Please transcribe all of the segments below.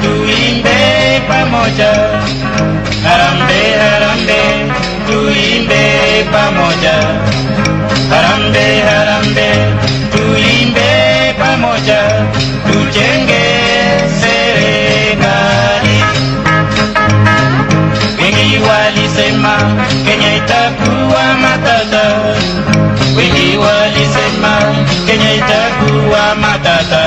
Tuimbe pamoja. Harambee, harambee, tuimbe pamoja. Harambee, harambee, tuimbe pamoja. Tujenge serikali. Wengi walisema Kenya itakuwa matata. Wengi walisema Kenya itakuwa matata.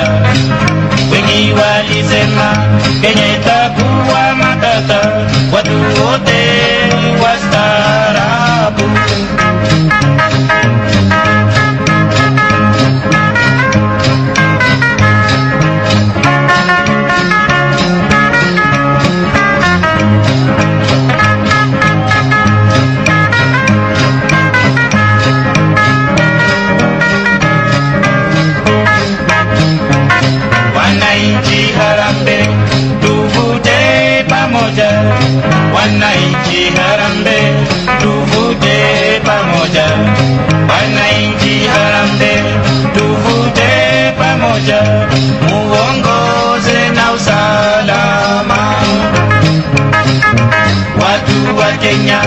Wengi walisema Kenya itakuwa matata. Watu wote wastaarabu. Wananchi harambee, tuvute pamoja. Wananchi harambee, tuvute pamoja. Wananchi harambee, tuvute pamoja. Muongoze na usalama. Watu wa Kenya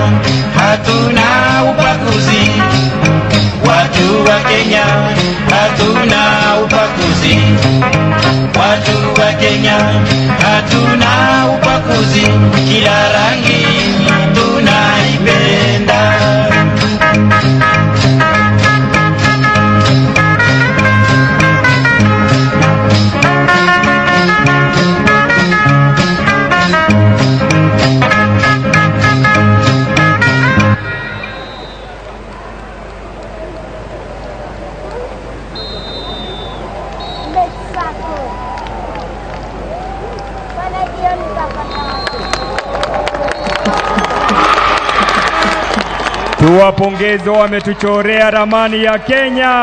hatuna ubaguzi. Watu wa Kenya hatuna ubaguzi. Watu wa Kenya hatuna ubaguzi, kila rangi tunaipenda. Tuwapongeze, wametuchorea ramani ya Kenya.